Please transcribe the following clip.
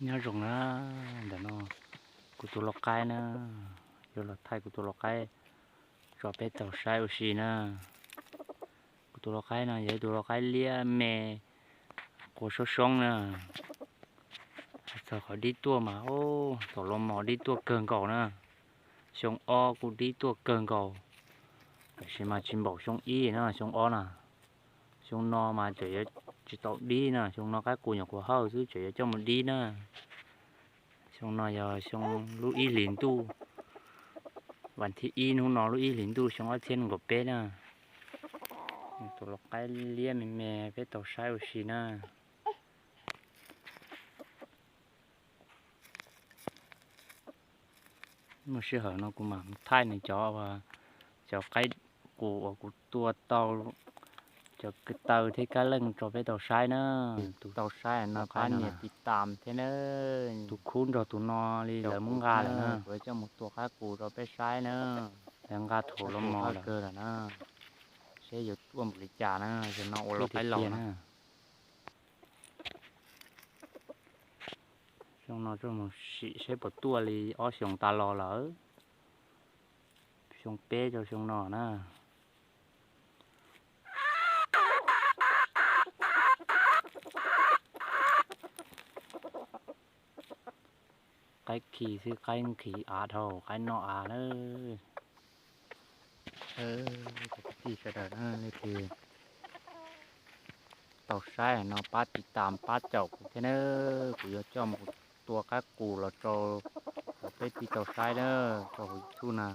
Nyob zoo na, ntawm no kuv tus lau qaib na, yuav los thaij kuv tus lau qaib tso peb tau saib ua si na. Kuv tus lau qaib no yog ib tug lau qaib liab me, quas soob soob na. Txog qhov dib tuaj mas, thaum los mos dib tuaj kawg nkaus na. Xyoo ob kuj dib tuaj kawg nkaus, tab sis mas tsis npaum xyoo ib na, xyoo ob na. Xyoo no mas tseem yuav tsis tau dib na, xyoo no qaib qus nyuam qhuav hawj xwb, tseem yuav coj mus dib na. Xyoo no yog xyoo lub ib hlis ntuj, vas thib ib hnub no lub ib hlis ntuj xyoo ob txhiab nees nkaum peb na. Tus lau qaib liab me me peb tau saib ua si na. Muaj sij hawm no kuv mam thaij nws cov, cov qaib qus uas kuv tua tau cov kwv taw thiab kab leej tso peb tau saib na. Tus tau saib no pab nias tiv tam thiab na. Tus khub nrog tus no li lawv muab nqa lawm na, kuv coj mus tua qaib qus rau peb saib na. Lawv nqa thaum los mos lawm na, seb yuav tuaj npaum li cas na, yog no ua lau qaib los na. Xyoo no sim seb puas tuaj li ob xyoos tas los lawm, xyoo peb rau xyoo no na. Qaib khi xwb, qaib nqhis av dhau, qaib noj av na. Cov kwv tij sawv daws na, leej twg tau saib no pab tiv tam pab caum kuv thiab na, kuv yuav coj mus tua qaib qus los rau peb tij tau saib na, rau hauv YouTube na.